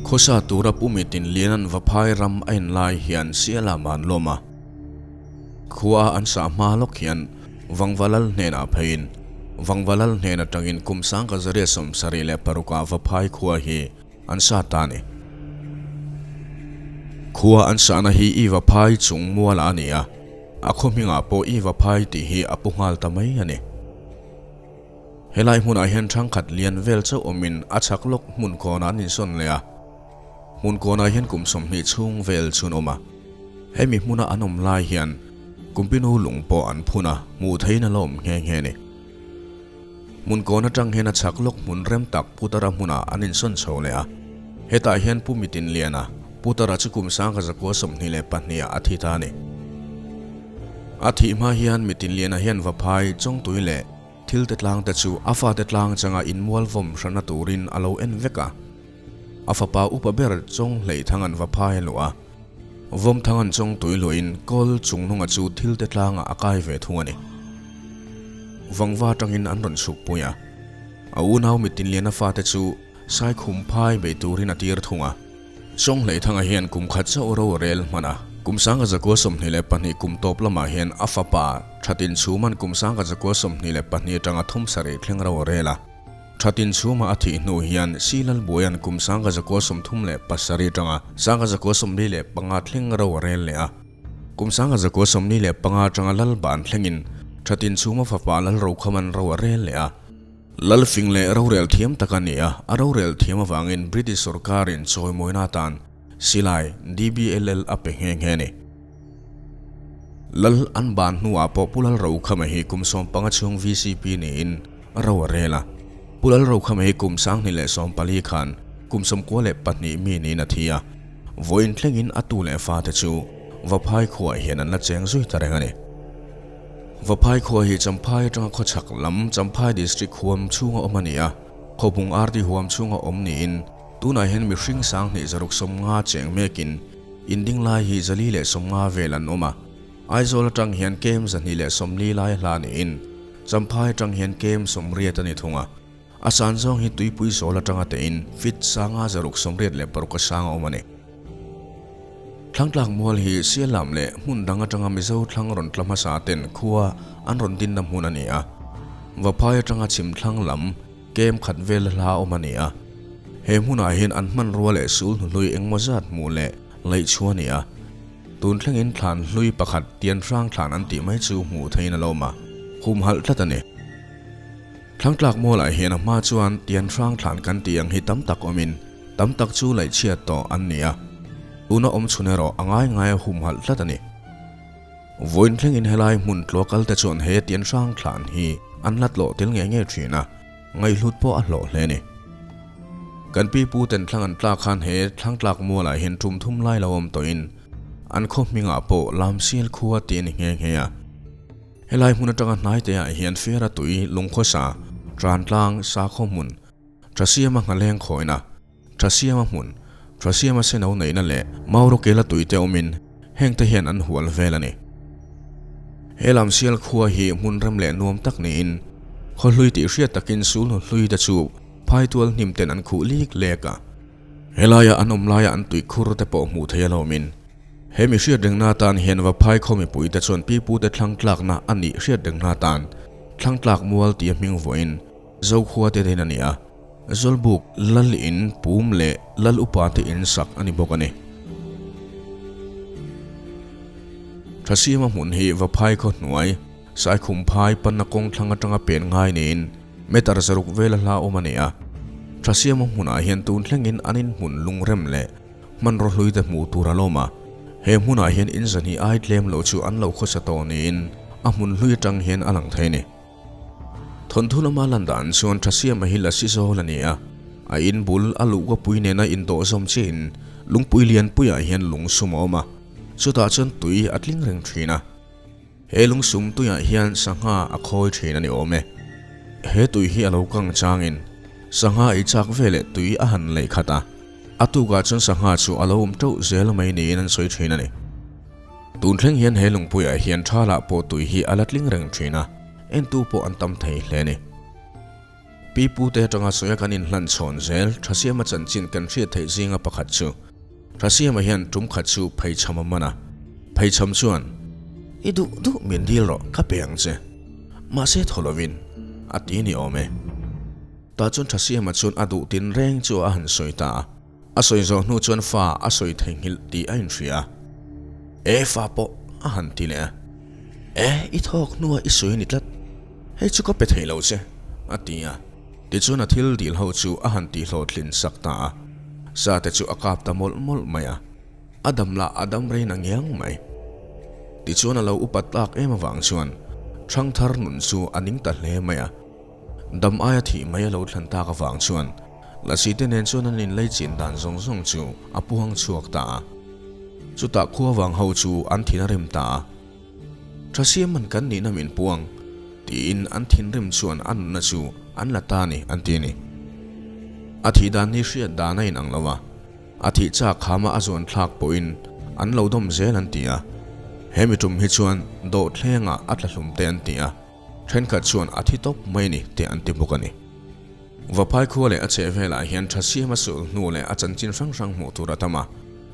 Khawsa tura pumi tinlian an Vaphai ram a en lai hian Siala man lawm a. Khua an sah hma lawk hian Vangvalal hnenah pheiin Vangvalal hnen atangin kum sangka zaria 76 ah Vaphai khua hi an sa ta a ni. Khua an sahna hi i Vaphai chung mualah a ni a, a khaw hmingah pawh i Vaphai tih hi a pu nghal ta mai a ni. Helai hmunah hian thangkhat lian vel chauh awmin a chhak lawk hmun kawnah an insawn leh a. Hmun kawnah hian kum 20 chhung vel chhun awm a. Hemi hmuna an awm lai hian Kumpinu lung pawh an phun a, hmuh theihin a la awm nghe nghe a ni. Hmun kawn atang hian a chhak lawk hmun rem tak Putara hmunah an insawn chho leh a. Hetah hian Pu Mitinliana, Putara chu kum 1922 ah a thi ta a ni. A thih hma hian Mitinliana hian Vaphai, Chawngtui leh Thil te tlang te chu a fate tlang changa inmual vawm hrana turin a lo en vek a. A fapa upa ber Chawng Hleithanga'n Vaphai a luh a. Vawmthanga'n Chawngtui luahin kawl chungnunga chu thil te tlangah a kai ve thung a ni. Vangva atangin an rawn chhuk pui a. A unau Mitinliana fate chu Saikhum phai bei turin a tir thung a. Chawnghleithanga hian kum khat chauh ro a rel hman a, kum 1922 kum tawp lamah hian a fapa Thatin Chhuma'n kum 1922 atanga 37 thleng ro a rel a. Thatin Chhuma a thih hnu hian Silal Buaia'n kum 1937 atanga 1945 thleng ro a rel leh a. Kum 1945 atanga Lalban thlengin Thatin Chhuma fapa Lalrokhama'n ro a rel leh a. Lalfing leh rorel thiam tak a ni a, a rorel thiam avangin British sorkarin chawimawina atan silai DBLL a pe nghe nghe a ni. Lal an ban hnuah pawh Pu Lalrokhama hi kum 15 chhung VCP niin ro a rel a. Pu Lalrokhama hi kum 2014 khan kum 92 mi niin a thi a, vawiin thlengin a tu leh fate chu Vaphai khuaah hian an la cheng zui ta reng a ni. Vaphai khua hi Champhai atanga khawchhak lam Champhai District huam chhunga awm a ni a, Khawbung RD huam chhunga awm niin tunah hian mihring 2650 cheng mekin inding lai hi 450 vel an awm a. Aizawl atang hian kem 240 lai hla niin Champhai atang hian kem 80 a ni thung a. A san zawng hi tuipui zawl atanga tein feet 586 a sang a awm a ni. Thlangtlak mual hi Sialam leh hmun dang atanga Mizo thlang rawn tla hmasa ten khua an rawn dinna hmun a ni a. Vaphai atanga chhim thlang lam kem khat vel hla awm a ni a. He hmunah hian an hmanrua leh sul hnuhlui engmaw zat hmuh leh laih chu a ni a. Tun thlengin thlan hlui pakhat Tianhrang thlan an tih mai chu hmuh theihin a lo awm a, humhalh tlat a ni. Thlangtlak mualah hian a hma chuan Tianhrang thlan kan tih ang hi tam tak awmin tam tak chu laihchhiat tawh an ni a, tuna awm chhun erawh a ngai ngai a humhalh tlat a ni. Vawiin thlengin helai hmun tluah kal te chuan he Tianhrang thlan hi an la tlawh tel ngei ngei thin a, ngaihhlut pawh a hlawh hle a ni. Kan pi pu ten thlang an tlak khan he Thlangtlak mualah hian tum thum lai lo awm tawhin an khaw hmingah pawh Lamsial khua tih a ni nghe nghe a. Helai hmun atanga hnaite ah hian Fiara tui lungkhawsa, Trantlang, Sakhaw hmun, Thasiama nghaleng khawina, Thasiama hmun, Thasiama seno neihna leh Maurawkela tui te awmin hengte hian an hual vel a ni. He Lamsial khua hi hmun rem leh nuam tak niin khaw hlui tih hriat takin sulhnu hlui te chu phaitual hnim ten an khuh lik lek a. Helaia an awm laia an tui khur te pawh hmuh theih alawmin he mi hriat rengna atan hian Vaphai khaw mipuite chuan pipute thlang tlakna a nih hriat rengna atan thlang tlak mual tih a hming vuahin Zokhua te den a ni a, Zawlbuk Lal in pum leh Lal upa te in sak a ni bawk a ni. Thasiama hmun hi Vaphai khaw hnuai Saikhum phai panna kawng thlang atanga pen ngai niin meter 600 vela hla awm a ni a. Thasiama hmunah hian tun thlengin an inhmun lungrem leh hmanraw hlui te hmuh tur a lawm a. He hmunah hian in zahnih ai tlem lo chu an lo khawsa tawh niin a hmun hlui atang hian a lang thei a ni. Thawnthu lama lan dan chuan Thasiama hi lasi zawl a ni a, a in bul a luhka pui nena indawh zawm chiahin lungpui lianpuiah hian lungsum a awm a, chutah chuan tui a tling reng thin a. He lungsum tuiah hian sangha a khawi thin a ni awm e. He tui hi a lo kang changin sangha ei chak veleh tui a han leih khat a, a tukah chuan sangha chu a lo awm teuh zel mai niin an sawi thin a ni. Tun thleng hian he lungpuiah hian thalah pawh tui hi a la tling reng thin a, entu pawh an tam thei hle a ni. Pi pute atanga sawia kan inhlan chhawn zel Thasiama chanchin kan hriat theih zinga pakhat chu Thasiama hian tum khat chu pheichham a man a. Pheichham chuan, I duh duh min dil rawh, ka pe ang che. Mahse thaw lovin a ti ni awm e. Tah chuan Thasiama chuan a duh tin reng chu a han sawi ta a. A sawi zawh hnu chuan fa a sawi theihnghilh tih a inhria a. E fa pawh a han ti leh a. E, i thawk hnua i sawi a ni tlat. Hei chu ka pe thei lo che, a ti a. Tichuan a thil dil ho chu a han tihhlawhtlin sak ta a. Sa te chu a kap ta mawlh mawlh mai a. A dam lah a dam rei na ngiang mai. Tichuan a lo upat tak em avang chuan Thangthar nun chu a ning ta hle mai a. Dam aia thih mai a lo thlan tak avang chuan Lasi te nen chuan an inlei chin dan zawng zawng chu a puang chhuak ta a. Chutah khua vang ho chu an thin a rim ta a. Thasiaman kan nihna min puang, tiin an thinrim chuan a nunna chu an la ta ni an ti a ni. A thih dan hi hriat dan a inang lo a, a thih chak khama a zuan thlak pawhin an lo dawm zel an ti a. He mi tum hi chuan dawhthlengah a tla hlum te an ti a. Thenkhat chuan a thi tawp mai ni tih an ti bawk a ni. Vaphai khua leh a chhehvelah hian Thasiama sul hnu leh a chanchin hrang hrang hmuh tur a tam a.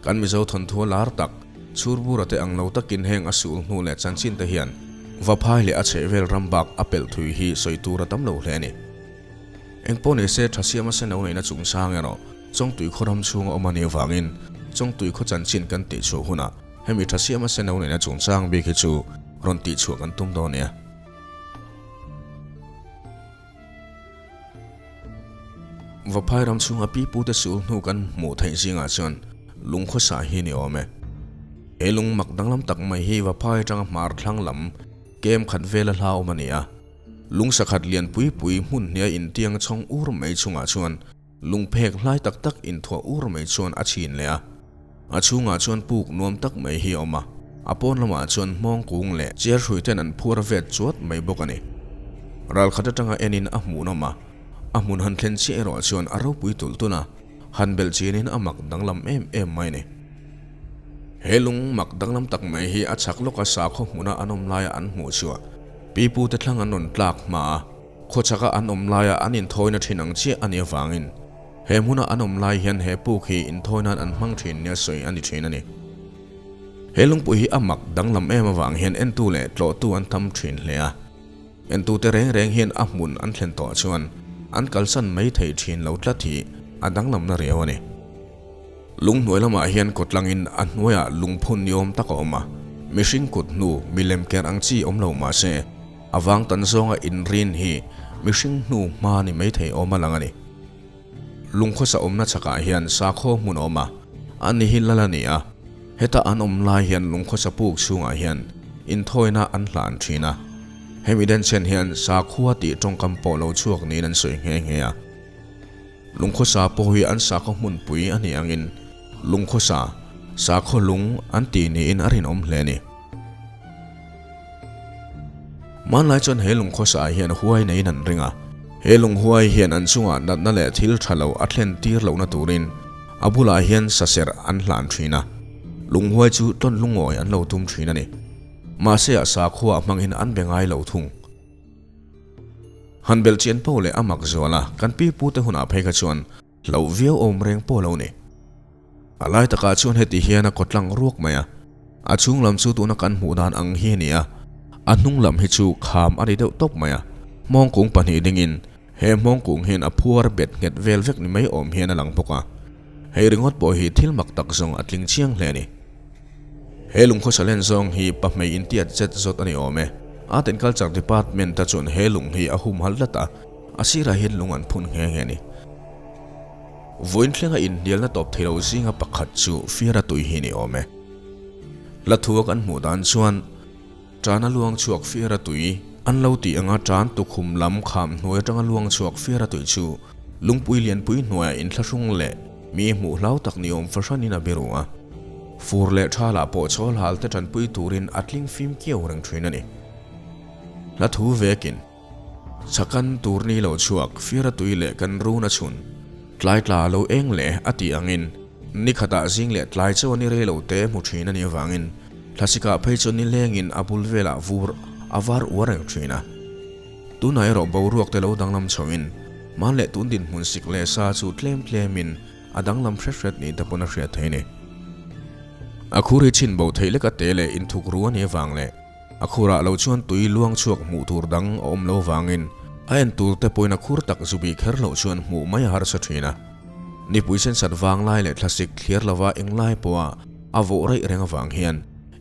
Kan Mizo thawnthu a lar tak, Chhurbura te ang lo takin heng a sul hnu leh chanchin te hian Vaphai leh a chhehvel ram bak a pelh thui hi sawi tur a tam lo hle a ni. Engpawh ni se Thasiama seno neihna chungchang erawh Chawngtui khaw ram chhunga awm a nih avangin Chawngtui khaw chanchin kan tihchhuah hunah Hemi tha siama seno neihna chungchang bik hi chu rawn tihchhuah kan tum dawn nia. Vaphai ram chhunga pi pute sul hnu kan hmuh theih zingah chuan lung khawsa hi ni awm e. He lung mak danglam tak mai hi Vaphai atanga hmar thlang lam kem khat vela hla awm a ni a. Lung sakhat lian pui pui hmun hnia intiang chhawng ur mai chungah chuan Lungphek hlai tak tak inthuah ur mai chuan a chhin leh a. A chhungah chuan puk nuam tak mai hi a awm a, a pawn lamah chuan hmawng kung leh chair hrui ten an phuar vet chuat mai bawk a ni. Ralkhat atanga enin a hmuhnawm a, a hmun han thlen chiah erawh chuan a ropui tulh tulh a, han belh chinin a mak danglam em em mai a ni. He lung mak danglam tak mai hi a chhak lawka sakhaw hmuna an awm laia an hmuh chhuah pipute thlang an rawn tlak hma a, Khawchhaka an awm laia an inthawina thin ang chiah a nih avangin he hmuna an awm lai hian he puk hi inthawi nan an hmang thin nia sawi a ni thin a ni. He lungpui hi a mak danglam em avang hian entu leh tlawhtu an tam thin hle a. Entute reng reng hian a hmun an thlen tawh chuan an kalsan mai thei thin lo tlat hi a danglamna riau a ni. Lung hnuai lamah hian kawtlangin a hnuaiah lungphun ni awm tak a awm a, mihring kut hnu milem ker ang chi awm lo mah se, a vang tan zawnga inrin hi mihring hnu hma ni mai thei awm a lang a ni. Lungkhawsa awmna chhakah hian sakhaw hmun a awm a, a ni hi lal a ni a, heta an awm lai hian lungkhawsa puk chhungah hian inthawina an hlan thin a, hemi denchhen hian sakhua tih tawngkam pawh lo chhuak niin an sawi nghe nghe a. Lungkhawsa pawh hi an sakhaw hmunpui a nih angin Lungkhawsa, sakhaw lung an tih niin a rinawm hle a ni. Hmanlai chuan he lungkhawsa hian huai neiin an ring a, he lunghuai hian an chungah natna leh thil tha lo a thlen tir lohna turin a bulah hian saserh an hlan thin a, lunghuai chu tawn lungawi an lo tum thin a ni. Mahse a sakhua hmangin an be ngai lo thung. Han belh chian pawh leh a mak zual a, kan pi pute hunah phei kha chuan hlauh viau awm reng pawh lo ni. A lai takah chuan heti hian a kawtlang ruak mai a, a chhung lam chu tuna kan hmuh dan ang hi a ni a, a hnung lam hi chu kham a ni deuh tawp mai a, hmawngkung pahnih dingin he hmawngkung hian a phuar bet nghet vel vek ni mai awm hian a lang bawk a, hei ringawt pawh hi thil mak tak zawng a tling chiang hle a ni. He lungkhawsa len zawng hi pahmei intiat zet zawt a ni awm e. Art and Culture Department-a chuan he lung hi a humhalh tlat a, a sirah hian lung an phun nghe nghe a ni. Vawiin thlenga inhnialna tawp thei lo zinga pakhat chu Fiara tui hi a ni awm e. Hla thua kan hmuh dan chuan Tana luang chhuak Fiara tui an lo tih anga tan tukhum lam kham hnuai atanga luang chhuak Fiara tui chu lungpui lianpui hnuaiah inthlahrung leh mi hmuh hlau tak ni awm fahranin a biru a. Fur leh thalah pawh chawl hal te tanpui turin a tling fim kiau reng thin a ni. Hla thu vekin. Chakan tur ni lo chhuak Fiara tui leh kan run a chhun. Tlai tla lo eng leh a tih angin ni khatah zing leh tlai chauh a ni rei lo te hmu thin a nih avangin thlasikah phei chuan ni lengin a bul velah vur a var uar reng thin a. Tunah erawh boruak te lo danglam chhoin Hman leh tun dinhmun sik leh sa chu tlem tlemin a danglam hret hret ni te pawn a hriat thei a ni. A khur hi chhin bo theih lek a te leh inthuk ru a nih avang leh a khurah lo chuan tui luang chhuak hmuh tur dang a awm lo vangin a en tur te pawhin a khur tak zu bih kher loh chuan hmuh mai a harsa thin a. Nipui sensat vang lai leh thlasik thliar lova englai pawha a vawh raih reng avang hian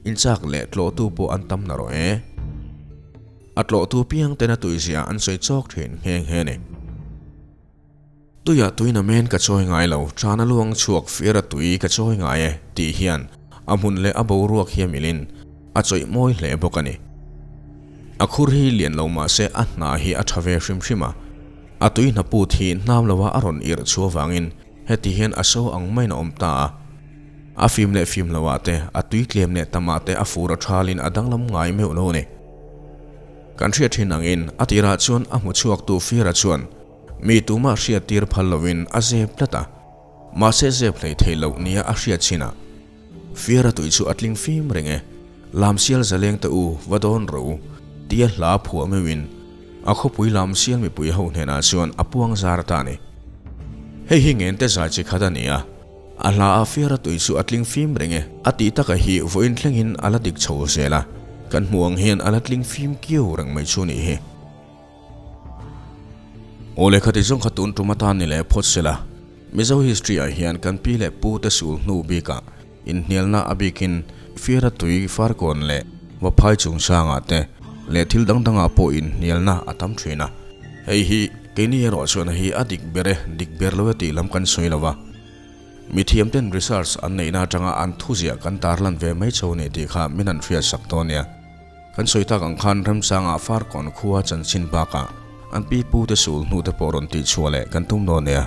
inchak leh tlawhtu pawh an tam narawh e. A tlawhtu piang ten a tuizia an sawi chawk thin nghe nghe a ni. Tuiah tuina men ka chawi ngai lo, tana luang chhuak fiara tui ka chawi ngai e tih hian a hmun leh a boruak hi a milin a chawih mawi hle bawk a ni. A khur hi lian lo mah se a hna hi a tha ve hrim hrim a, a tui hna put hi hnam lova a rawn irh chhuah vangin heti hian a so ang maiin a awm ta a. A fim leh fim lo ah te, a tui tlem leh tam ah te a fur a thalin a danglam ngai meuh lo a ni. Kan hriat thin angin a tirah chuan a hmu chhuaktu Fiara chuan Mi tumah hriat tir phal lovin a zep tlat a, mahse zep hlei thei loh nia a hriat chin a. Fiara tui chu a tling fim reng e, Lamsial zaleng te u va dawn rawh u, tia hla phuah meuhin a khawpui Lamsial mipui ho hnenah chuan a puang zar ta a ni. Hei hi ngente zai chi khat a ni a, a hla a Fiara tui chu a tling fim reng e a tih taka hi vawiin thlengin a la dik chho zel a, kan hmuh ang hian a la tling fim kiau reng mai chu a nih hi. Aw lehkha ti zawng kha tun tum atan ni leh phawt se la, Mizo history ah hian kan pi leh pu te sul hnu bikah inhnialna a bikin Fiara tui Farkawn leh Vaphai chungchangah te leh thil dang dangah pawh inhnialna a tam thin a. Hei hi keini erawh chuan hi a dik ber e, dik ber lo e tih lam kan sawi lo va. Mithiam ten research an neihna atanga an thuziah kan tarlan ve mai chho ni tih kha min han hriatsak dawn nia. Kan sawi tak ang khan Remsanga Farkawn khua chanchin bakah an pi pu te sul hnu te pawh rawn tih chhuah leh kan tum dawn nia.